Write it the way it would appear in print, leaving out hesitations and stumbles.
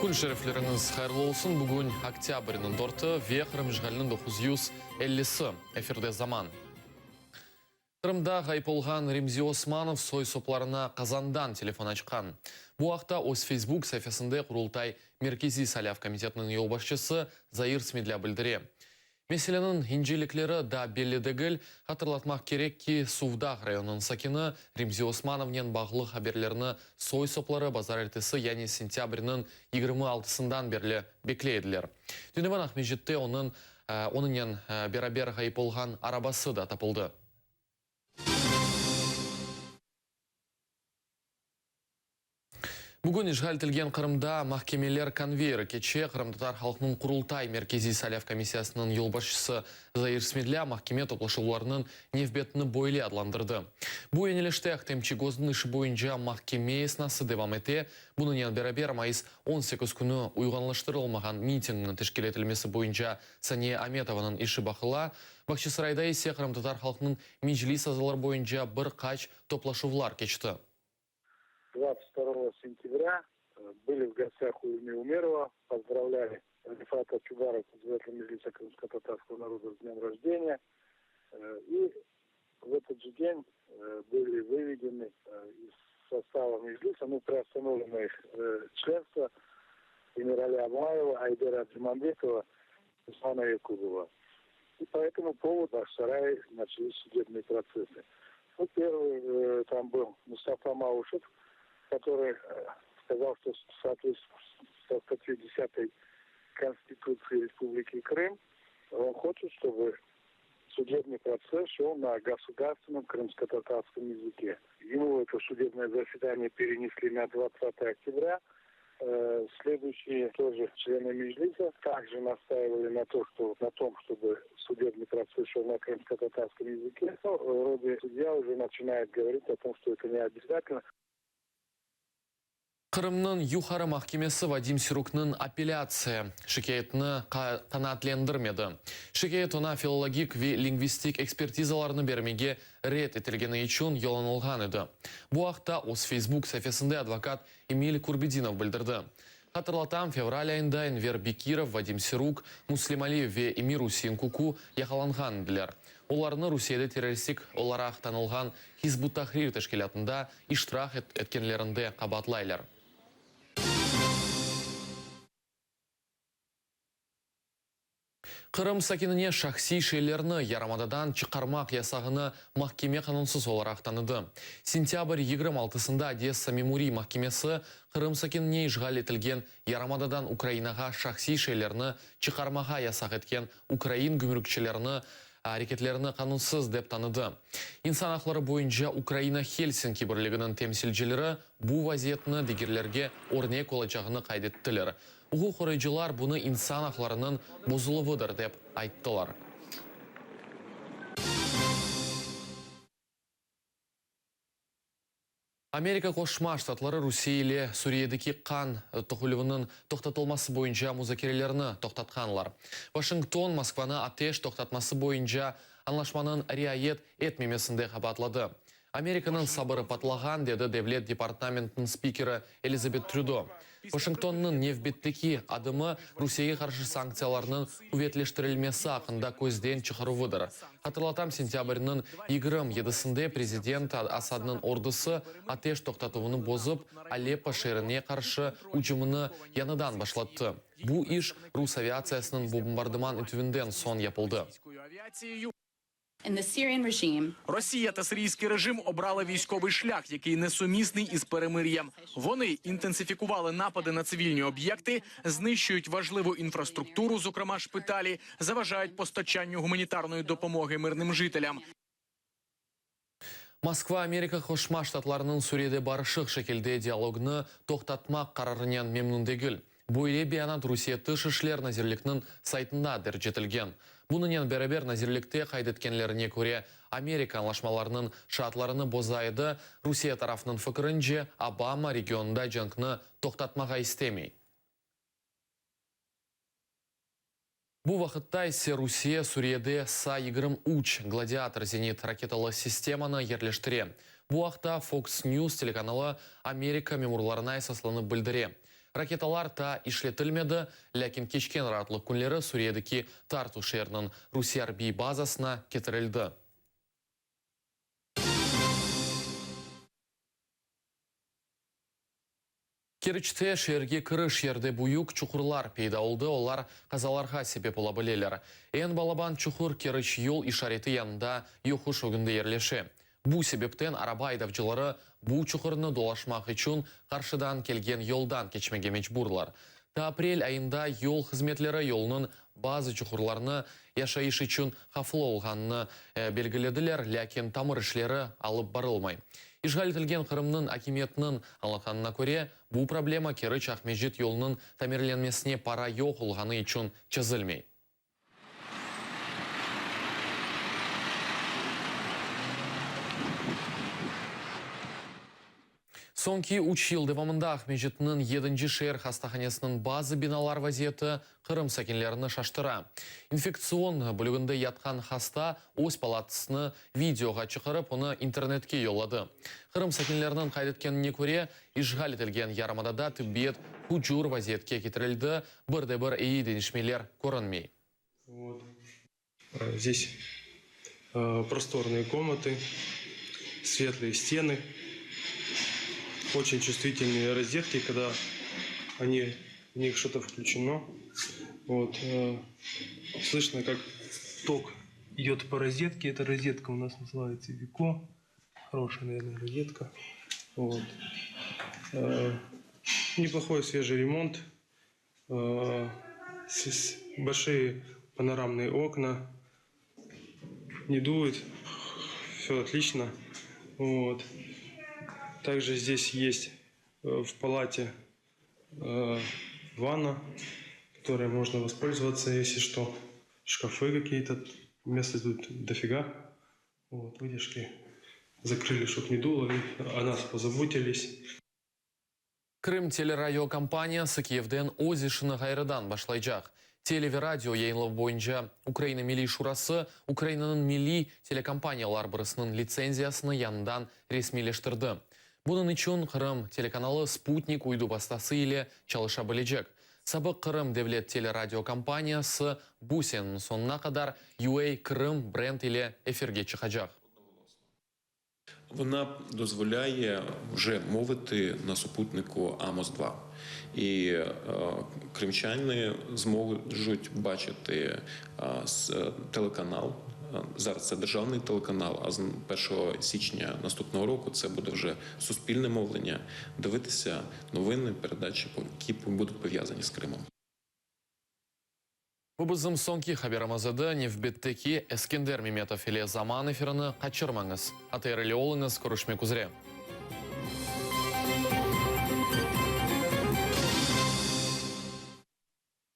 Kün şerefleriñiz hayırlı olsun! Bugün oktâbrniñ dörtü ve Qırım işğaliniñ 950-si. Efirde Zaman. Qırımda ğayıp olğan Remzi Osmanov soy-soplarına Qazandan telefon açqan. Bu aqta öz Facebook saifesinde Qurultay Merkeziy saylav komitetiniñ yolbaşçısı Zair Smedlâ bildire. Meseleniñ incelikleri daa belli degil. Hatırlatmaq kerek ki, Suvdağ rayonınıñ sakini Remzi Osmanovnen bağlı haberlerni soy-sopları bazarertesi, yani sentâbrniñ 26-sından berli bekley ediler. Tünevin Aqmescitte onıñ onıñnen beraber ğayıp olğan arabası da tapıldı. Bugün işğal etilgen Qırımda mahkemeler konveyeri keçe. Qırımtatar halqınıñ Qurultay Merkeziy saylav komissiyasınıñ yolbaşçısı Zair Smedlâ mahkeme toplaşuvlarınıñ nevbetini böyle adlandırdı. Bu yönelişte Ahtem Çiygoznıñ işi boyunca mahkeme esnası devam ete. Bunıñnen beraber mayıs 18 künü uyğunlaştırılmağan mitingniñ teşkil etilmesi boyunca Saniye Ametovanıñ işi baqıla. Bağçasarayda ise qırımtatar halqınıñ Meclis azaları boyunca bir qaç toplaşuvlar keçti. 22 sentâbrâ были в гостях у Ильми Умерова, поздравляли Рефата Чубарова, председателя Мejlisa крымско-татарского народа, с днем рождения. И в этот же день были выведены из состава Mejlisa, ну, приостановлено их членство Эмирали Абаева, Айдера Джуманбекова, Руслана Якубова. И по этому поводу в Сарае начались судебные процессы. Ну, первый там был Мустафа Маушев, который сказал, что в соответствии со статьей 10 Конституции Республики Крым он хочет, чтобы судебный процесс шел на государственном крымско-татарском языке. Ему это судебное заседание перенесли на 20 октября. Следующие тоже члены Межлиса также настаивали на, то, что, на том, чтобы судебный процесс шел на крымско-татарском языке. Но вроде судья уже начинает говорить о том, что это не обязательно. Qırımnıñ Yuqarı mahkemesi Vadim Siruknıñ apellâtsiya şikâyetini qanaatlendirmedi. Şikâyet oña filologik ve lingvistik ekspertizalarnı bermege red etilgeni içün yollanılğan edi. Bu aqta öz Feysbuk saifesinde advokat Emil Kurbedinov bildirdi. Hatırlatam, fevral ayında Enver Bekirov, Vadim Siruk, Muslim Aliyev ve Emir-Usein Kuku yaqalanğan ediler. Olarnı Rusiyede terroristik olaraq tanılğan Hizb ut-Tahrir teşkilâtında iştirak etkenlerinde qabaatlaylar. Qırım sakinine şahsiy şeylerni yarımadadan çıqarmaq yasağını mahkeme qanunsız olaraq tanıdı. Sentâbr 26-sında Odessa memuriy mahkemesi Qırım sakinine işğal etilgen yarımadadan Ukrainağa şahsiy şeylerni çıqarmağa yasaq etken ukrain gümrükçilerini areketlerini qanunsız dep tanıdı. İnsan aqları boyunca Ukraina Helsinki birliginiñ temsilcileri bu vaziyetni digerlerge örnek olacağını qayd ettiler. Uquq qoruyıcılar bunı insan aqlarınıñ bozuluvıdır dep ayttılar. Amerika Qoşma Ştatları Rusiye ile Suriyedeki qan toqulüviniñ toqtatılması boyunca muzakerelerni toqtatqanlar. Vaşington Moskvanı ateş toqtatması boyunca añlaşmanıñ riayet etmemesinde qabaatladı. Amerikanıñ sabırı patlağan, dedi Devlet departamentiniñ spikeri Elizabet Trüdo. Vaşingtonnıñ nevbetteki adımı Rusiyege qarşı sanktsiyalarnıñ quvetleştirilmesi aqqında közden çıqaruvıdır. Hatırlatam, sentâbrniñ 27-sinde prezident Asadnıñ ordusı ateş toqtatuvını bozıp, Aleppo şeerine qarşı ücümini yañıdan başlattı. Bu iş rus aviatsiyasınıñ bombardıman etüvinden soñ yapıldı. Росія та сирійський режим обрали військовий шлях, який несумісний із перемир'ям. Вони інтенсифікували напади на цивільні об'єкти, знищують важливу інфраструктуру, зокрема шпиталі, заважають постачанню гуманітарної допомоги мирним жителям. Moskva Amerika Qoşma Ştatlarınıñ Suriyede barışıq şekilde dialognı toqtatmaq qararınen memnün degil. Böyle beyanat Rusiye Tış işler nazirlikniñ saytında derc etilgen. Bunınen beraber nazirlikte qayd etkenlerine köre, Amerika añlaşmalarnıñ şaatlarını boza edi, Rusiye tarafınıñ fikirince, Obama regionda cenkni toqtatmağa istemey. Bu vaqıtta ise Rusiye Suriyede SA 23 Gladiator zenit raketalı sistemanı yerleştire. Bu aqta Fox News telekanalı Amerika memurlarına esaslanıp bildire. Raketalar taa işletilmedi, lâkin keçken raatlıq künleri Suriyedeki Tartu şeeriniñ Rusiye arbiy bazasına ketirildi. Keriçte şeerge kiriş yerde büyük çuqurlar peyda oldı, olar qazalarğa sebep ola bileler. Eñ balaban çuqur Keriç yol işareti yanında yoquş ögünde yerleşe. Bu sebepten araba aydavcıları bu çuqurnı dolaşmaq içün qarşıdan kelgen yoldan keçmege mecburlar. Ta aprel ayında yol hızmetleri yolnıñ bazı çuqurlarını yaşayış içün havflı olğanını belgilediler, lâkin tamir işleri alıp barılmay. İşğal etilgen Qırımnıñ akimiyetiniñ añlatqanına köre, bu problema Keriç-Aqmescit yolunıñ tamirlenmesine para yoq olğanı içün çezilmey. Soñki üç yıl devamında Aqmescitniñ yedinci şeer hastahanesiniñ bazı binalar vaziyeti Qırım sakinlerini şaştıra. İnfektsion bölüginde yatqan hasta öz palatısını videoğa çıqarıp, onı internetke yolladı. Qırım sakinleriniñ qayd etkenine köre, işğal etilgen yarımadada tibbiyet hucur vaziyetke ketirildi, bir de bir eyi deñişmeler körünmey. Здесь просторные комнаты, светлые стены, очень чувствительные розетки, когда они, в них что-то включено. Вот, слышно, как ток идет по розетке. Эта розетка у нас называется Вико. Хорошая, наверное, розетка. Вот. Неплохой свежий ремонт. Большие панорамные окна. Не дует. Все отлично. Вот. Также здесь есть в палате ванна, которой можно воспользоваться, если что. Шкафы какие-то. Места тут дофига. Вот, вытяжки закрыли, чтоб не дуло. О нас позаботились. Krım teleradiokompaniyası Kiyevden öz işini ğayrıdan başlaycaq. Tele ve radio yayınlavı boyunca Ukraina Milliy Şurası Ukrainanıñ milliy telekompaniyalar birisiniñ litsenziyasını yañıdan resmiyleştirdi. Bunıñ içün Qırım telekanalı sputnik uydu vastası ile çalışa bilecek. Sabıq Qırım devlet teleradiokompaniyası bu seneniñ soñuna qadar UA, Krım brend ile efirge çıqacaq. Вона дозволяє вже мовити на супутнику Амос 2 І кримчани зможуть бачити телеканал. Зараз це державний телеканал, а з 1 січня наступного року це буде вже суспільне мовлення, дивитися новини, передачі, які будуть пов'язані з Кримом. Bu bizim soñki haberimiz edi. Nevbetteki Eskender Memetov ile Zaman efirini qaçırmañız. ATR ile oluñız, körüşmek üzre.